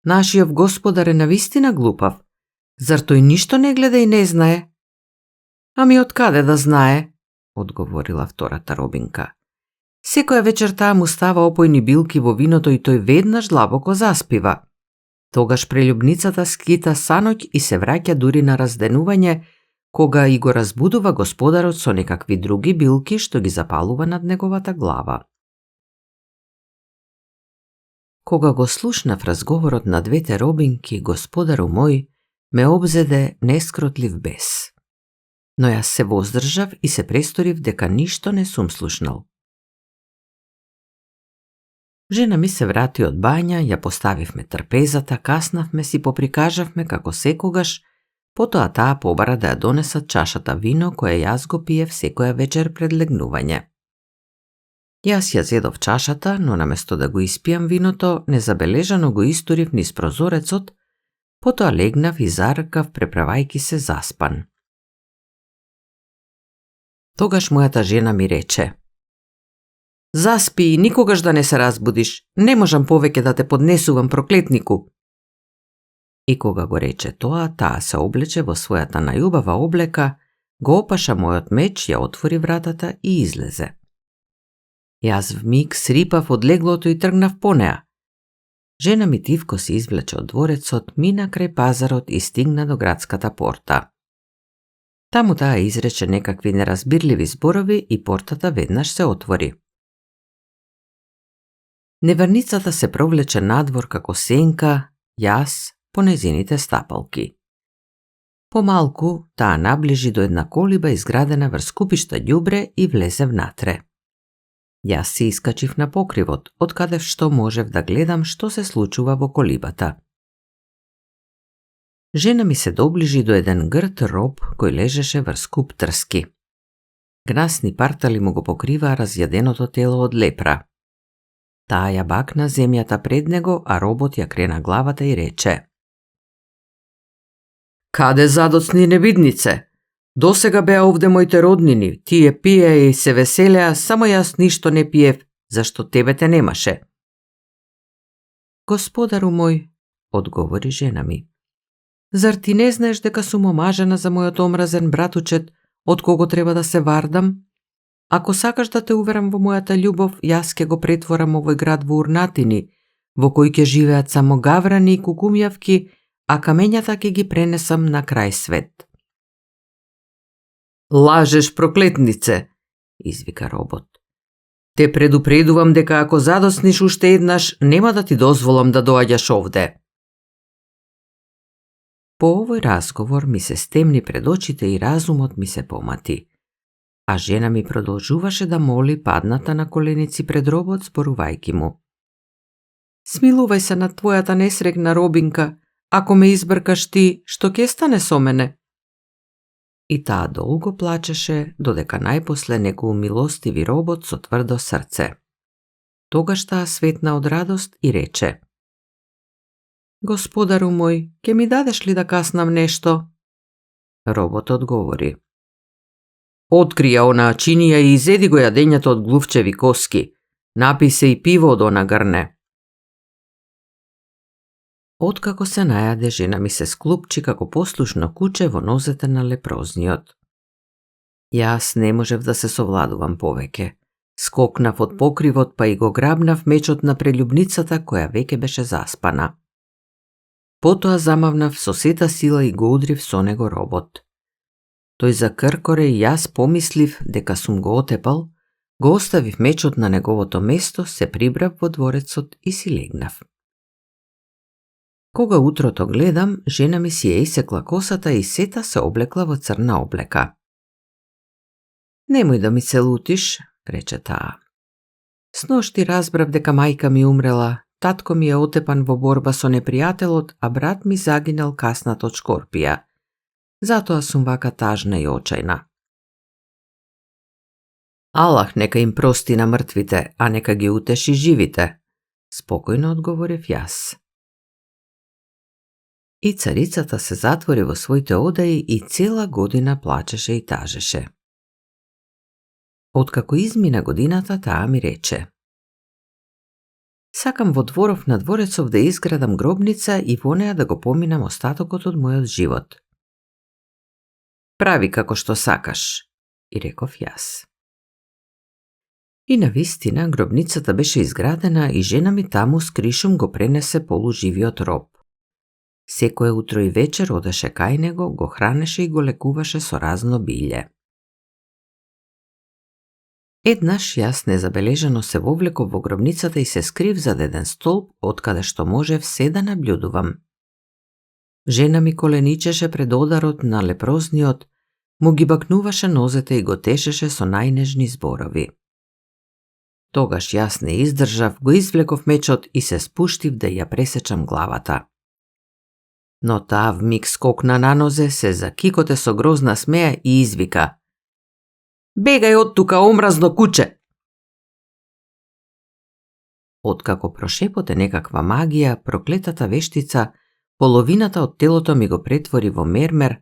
Нашиот господар е навистина глупав. Зар тој ништо не гледа и не знае? Ами од каде да знае? Одговорила втората робинка. Секоја вечер таа му става опојни билки во виното и тој веднаш длабоко заспива. Тогаш прелюбницата скита саноќ и се враќа дури на разденување, кога и го разбудува господарот со некакви други билки што ги запалува над неговата глава. Кога го слушнав разговорот на двете робинки, господару мој, ме обзеде нескротлив бес. Но јас се воздржав и се престорив дека ништо не сум слушнал. Жена ми се врати од бања, ја поставивме трпезата, каснавме си, поприкажавме како секогаш, потоа таа побара да ја донесат чашата вино која јас го пиев секоја вечер пред легнување. Јас ја зедов чашата, но наместо да го испијам виното, незабележано го истурив низ прозорецот, потоа легнав и заркав преправајки се заспан. Тогаш мојата жена ми рече: "Заспи и никогаш да не се разбудиш, не можам повеќе да те поднесувам, проклетнику." И кога го рече тоа, таа се облече во својата најубава облека, го опаша мојот меч, ја отвори вратата и излезе. Јас вмиг срипав од леглото и тргнав по неа. Жена ми тивко се извлече од дворецот, мина крај пазарот и стигна до градската порта. Таму таа изрече некакви неразбирливи зборови и портата веднаш се отвори. Неверницата се провлече надвор како сенка, јас по незините стапалки. Помалку таа наближи до една колиба изградена врз купишта ѓубре и влезе внатре. Јас се искачив на покривот, од каде што можев да гледам што се случува во колибата. Жена ми се доближи до еден грд роб кој лежеше врз куп трски. Гнасни партали му го покриваа разјаденото тело од лепра. Таа ја бакна земјата пред него, а робот ја крена главата и рече: "Каде задоцни невиднице? Досега беа овде моите роднини, тие пиеа и се веселеа, само јас ништо не пиев, зашто тебе те немаше." "Господару мој," одговори жена ми, "зар ти не знаеш дека сум омажена за мојот омразен братучет, од кого треба да се вардам? Ако сакаш да те уверам во мојата љубов, јас ќе го претворам овој град во урнатини, во кој ќе живеат само гаврани и кукумјавки, а камењата ќе ги пренесам на крај свет." "Лажеш, проклетнице," извика робот. "Те предупредувам дека ако задосниш уште еднаш, нема да ти дозволам да доаѓаш овде." По овој разговор ми се стемни пред очите и разумот ми се помати. А жена ми продолжуваше да моли падната на коленици пред робот, зборувајќи му: "Смилувај се над твојата несрекна робинка, ако ме избркаш ти, што ќе стане со мене?" И таа долго плачеше, додека најпосле некој милостиви робот со тврдо срце. Тогаш таа светна од радост и рече: "Господару мој, ќе ми дадеш ли да каснам нешто?" Робот одговори: "Откри ја онаа чинија и изеди го јадењето од глувчеви коски. Напи се и пиво од она грне." Откако се најаде, жена ми се склупчи како послушно куче во нозете на лепрозниот. Јас не можев да се совладувам повеќе. Скокнав од покривот, па и го грабнав мечот на прелюбницата која веќе беше заспана. Потоа замавнав со сета сила и го удрив со него робот. Тој закркоре и јас помислив дека сум го отепал, го оставив мечот на неговото место, се прибрав во дворецот и си легнав. Кога утрото гледам, жена ми си ја исекла косата и сета се облекла во црна облека. "Немој да ми се лутиш," рече таа. "Сношти разбрав дека мајка ми умрела, татко ми е отепан во борба со непријателот, а брат ми загинал каснат од шкорпија. Затоа сум вака тажна и очајна." "Аллах нека им прости на мртвите, а нека ги утеши живите," спокојно одговорив јас. И царицата се затвори во своите одаи и цела година плачеше и тажеше. Откако измина годината, таа ми рече: "Сакам во дворов на дворецов да изградам гробница и во неа да го поминам остатокот од мојот живот." "Прави како што сакаш," и реков јас. И навистина гробницата беше изградена и жена ми таму с кришум го пренесе полуживиот роб. Секое утро и вечер одеше кај него, го хранеше и го лекуваше со разно билје. Еднаш јас незабележано се вовлеков во гробницата и се скрив зад еден столб, откаде што можев се да наблюдувам. Жена ми коленичеше пред одарот на лепрозниот, му ги бакнуваше нозете и го тешеше со најнежни зборови. Тогаш јас не издржав, го извлеков мечот и се спуштив да ја пресечам главата. Но таа вмиг скокна на нозе, се закикоте со грозна смеја и извика: "Бегај од тука, омразно куче!" Откако прошепоте некаква магија, проклетата вештица половината од телото ми го претвори во мермер,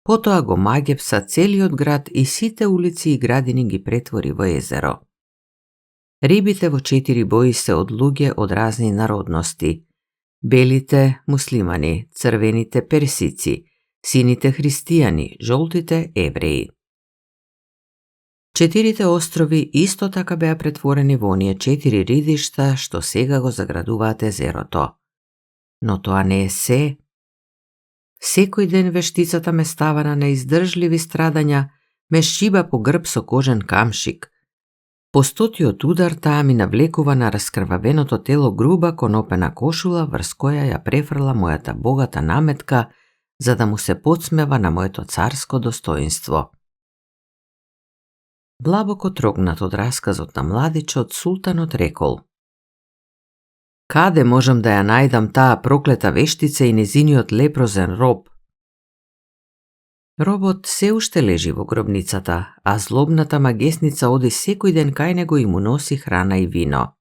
Потоа го Магепса целиот град и сите улици и градини ги претвори во езеро. Рибите во 4 бои се од луѓе од разни народности. Белите муслимани, црвените персици, сините христијани, жолтите евреи. 4 острови исто така беа претворени во оние 4 ридишта што сега го заградуваат езерото. Но тоа не е се. Секој ден вештицата ме става на неиздржливи страдања, ме шиба по грб со кожен камшик. По 100-тиот удар таа ми навлекува на раскрвавеното тело груба конопена кошула врз која ја префрла мојата богата наметка за да му се подсмева на моето царско достоинство. Длабоко трогнат од расказот на младичот, султанот рекол: Каде можам да ја најдам таа проклета вештица и незиниот лепрозен роб? Робот се уште лежи во гробницата, а злобната магесница оди секој ден кај него и му носи храна и вино.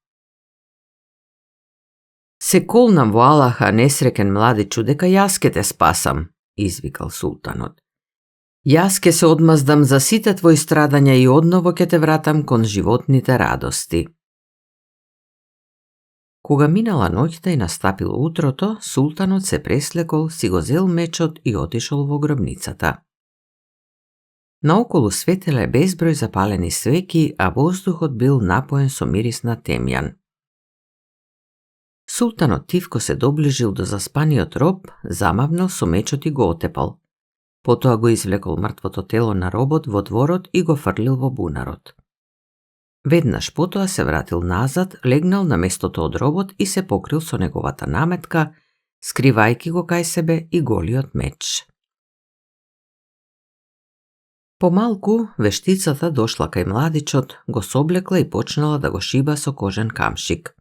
Се колнам во Аллаха, несрекен младичу, дека јас ке те спасам, извикал султанот. Јас ке се одмаздам за сите твои страдања и одново ке те вратам кон животните радости. Кога минала ноќта и настапило утрото, султанот се преслекол, си го зел мечот и отишол во гробницата. Наоколу светеле безброј запалени свеќи, а воздухот бил напоен со мирис на темјан. Султанот тивко се доближил до заспаниот роб, замавнал со мечот и го отепал. Потоа го извлекол мртвото тело на робот во дворот и го фрлил во бунарот. Веднаш потоа се вратил назад, легнал на местото од робот и се покрил со неговата наметка, скривајки го кај себе и голиот меч. Помалку, вештицата дошла кај младичот, го соблекла и почнала да го шиба со кожен камшик.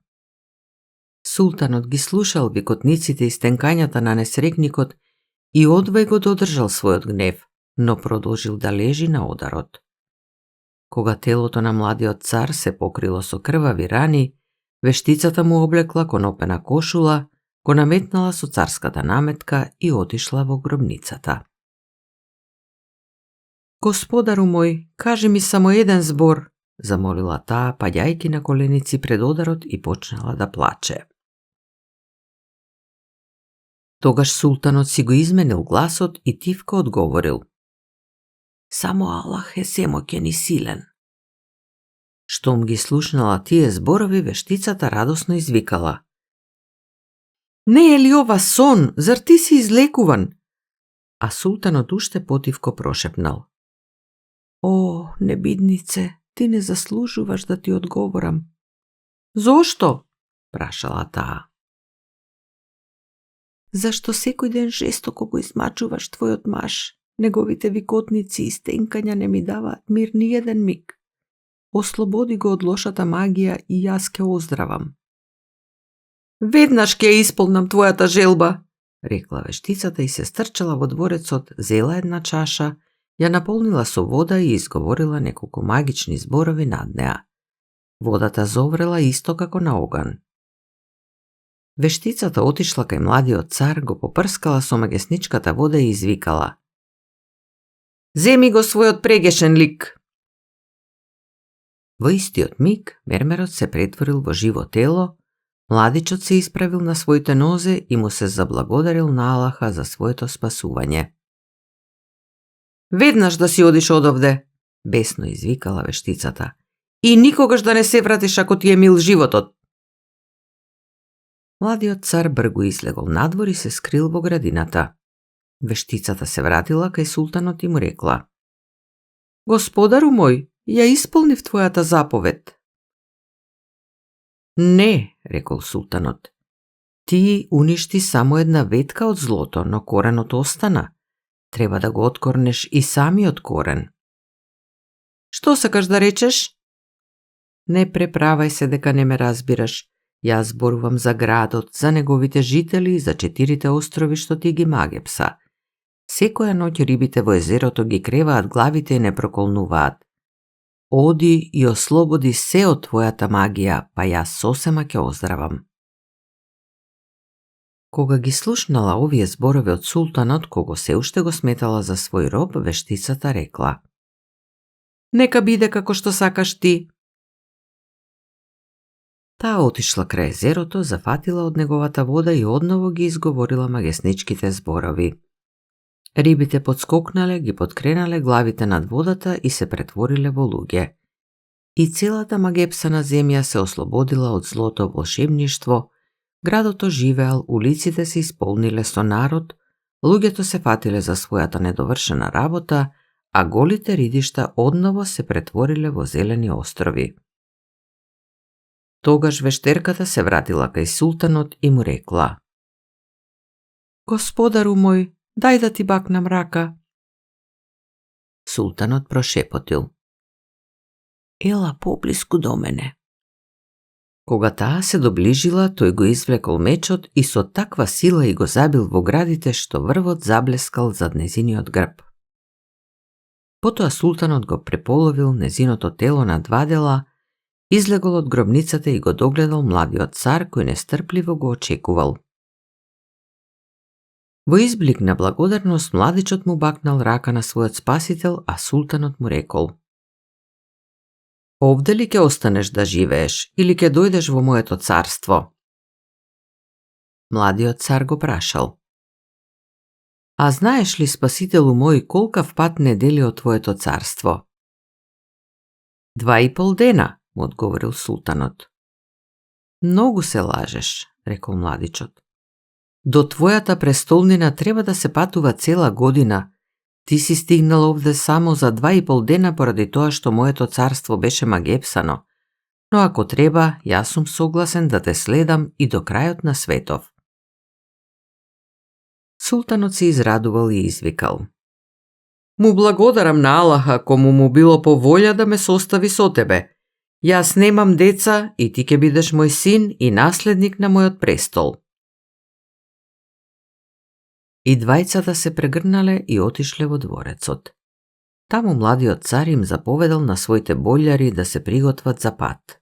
Султанот ги слушал викотниците и стенкањата на несрекникот и одвај го додржал својот гнев, но продолжил да лежи на ударот. Кога телото на младиот цар се покрило со крвави рани, вештицата му облекла конопена кошула, го наметнала со царската наметка и отишла во гробницата. Господару мој, кажи ми само еден збор, замолила таа, паѓајки на коленици пред ударот и почнала да плаче. Тогаш султанот си го изменил гласот и тивко одговорил: Само Аллах е семоќен и силен. Штом ги слушнала тие зборови, вештицата радосно извикала: Не е ли ова сон? Зар ти си излекуван? А султанот уште потивко прошепнал: О, небиднице, ти не заслужуваш да ти одговорам. Зошто? Прашала таа. Зашто секој ден жестоко го измачуваш твојот маж? Неговите викотници и стенкања не ми даваат мир ни еден миг. Ослободи го од лошата магија и јас ке оздравам. Веднаш ке исполнам твојата желба, рекла вештицата и се стрчала во дворецот, зела една чаша, ја наполнила со вода и изговорила неколку магични зборови над неа. Водата зоврела исто како на оган. Вештицата отишла кај младиот цар, го попрскала со магесничката вода и извикала: Земи го својот прегешен лик. Во истиот миг мермерот се претворил во живо тело, младичот се исправил на своите нозе и му се заблагодарил на Аллаха за своето спасување. Веднаш да си одиш одовде, бесно извикала вештицата, и никогаш да не се вратиш ако ти е мил животот. Младиот цар бргу излегол надвор и се скрил во градината. Вештицата се вратила кај султанот и му рекла: Господару мој, ја исполнив твојата заповед. Не, рекол султанот. Ти уништи само една ветка од злото, но коренот остана. Треба да го откорнеш и самиот корен. Што сакаш да речеш? Не преправај се дека не ме разбираш. Јас зборувам за градот, за неговите жители и за 4 острови што ти ги Магепса. Секоја ноќ рибите во езерото ги креваат главите и не проколнуваат. Оди и ослободи се од твојата магија, па јас сосема ќе оздравам. Кога ги слушнала овие зборови од султанот, кого се уште го сметала за свој роб, вештицата рекла: "Нека биде како што сакаш ти." Таа отишла крај езерото, зафатила од неговата вода и одново ги изговорила магесничките зборови. Рибите подскокнале, ги подкренале главите над водата и се претвориле во луѓе. И целата магепсана земја се ослободила од злото волшебништво, градот оживеал, улиците се исполниле со народ, луѓето се фатиле за својата недовршена работа, а голите ридишта одново се претвориле во зелени острови. Тогаш вештерката се вратила кај султанот и му рекла: "Господару мој, дај да ти бакнам рака." Султанот прошепотил: "Ела поблиску до мене." Кога таа се доближила, тој го извлекол мечот и со таква сила и го забил во градите што врвот заблескал зад незиниот грб. Потоа султанот го преполовил незиното тело на два дела, излегол од гробницата и го догледал младиот цар кој нестрпливо го очекувал. Во изблик на благодарност младичот му бакнал рака на својот спасител, а султанот му рекол: "Овде ли ќе останеш да живееш или ќе дојдеш во моето царство?" Младиот цар го прашал: "А знаеш ли, спасителу мој, колкав пат не дели од твоето царство?" 2,5 дена, му одговорил султанот. "Многу се лажеш," рекол младичот. "До твојата престолнина треба да се патува цела година. Ти си стигнал овде само за 2,5 дена поради тоа што моето царство беше магепсано, но ако треба, јас сум согласен да те следам и до крајот на светов." Султанот се израдувал и извикал: "Му благодарам на Аллаха кому му било по волја да ме состави со тебе. Јас немам деца и ти ќе бидеш мој син и наследник на мојот престол." И двајцата се прегрнале и отишле во дворецот. Таму младиот цар им заповедал на своите бољари да се приготват за пат.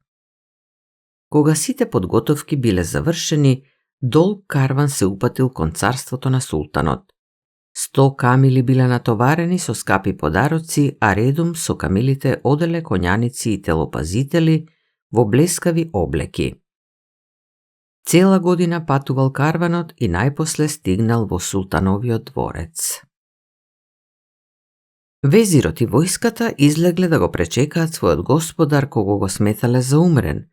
Кога сите подготовки биле завршени, долг карван се упатил кон царството на султанот. 100 камили биле натоварени со скапи подароци, а редум со камилите оделе коњаници и телопазители во блескави облеки. Цела година патувал карванот и најпосле стигнал во султановиот дворец. Везирот и војската излегле да го пречекаат својот господар кого го сметале за умрен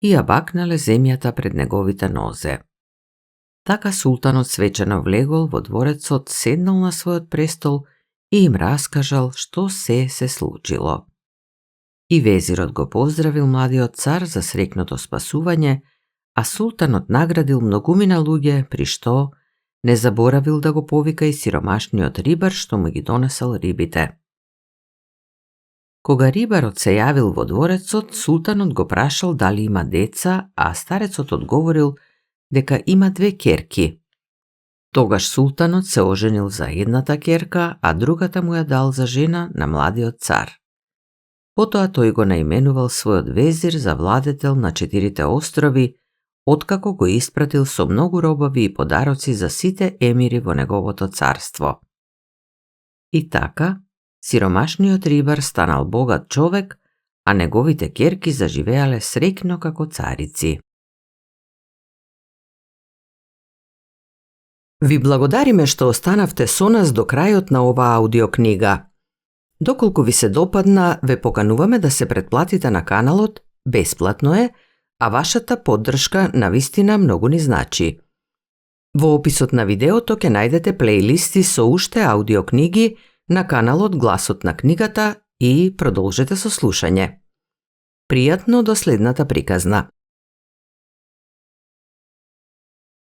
и ја бакнале земјата пред неговите нозе. Така султанот свечено влегол во дворецот, седнал на својот престол и им раскажал што се случило. И везирот го поздравил младиот цар за среќното спасување, а султанот наградил многумина луѓе, при што не заборавил да го повика и сиромашниот рибар што му ги донесал рибите. Кога рибарот се јавил во дворецот, султанот го прашал дали има деца, а старецот одговорил дека има 2 ќерки. Тогаш султанот се оженил за едната ќерка, а другата му ја дал за жена на младиот цар. Потоа тој го наименувал својот везир за владетел на 4 острови, откако го испратил со многу робови и подароци за сите емири во неговото царство. И така, сиромашниот рибар станал богат човек, а неговите ќерки заживеале среќно како царици. Ви благодариме што останавте со нас до крајот на оваа аудиокнига. Доколку ви се допадна, ве покануваме да се претплатите на каналот, бесплатно е, а вашата поддршка навистина многу ни значи. Во описот на видеото ќе најдете плейлисти со уште аудиокниги на каналот Гласот на книгата и продолжете со слушање. Пријатно до следната приказна.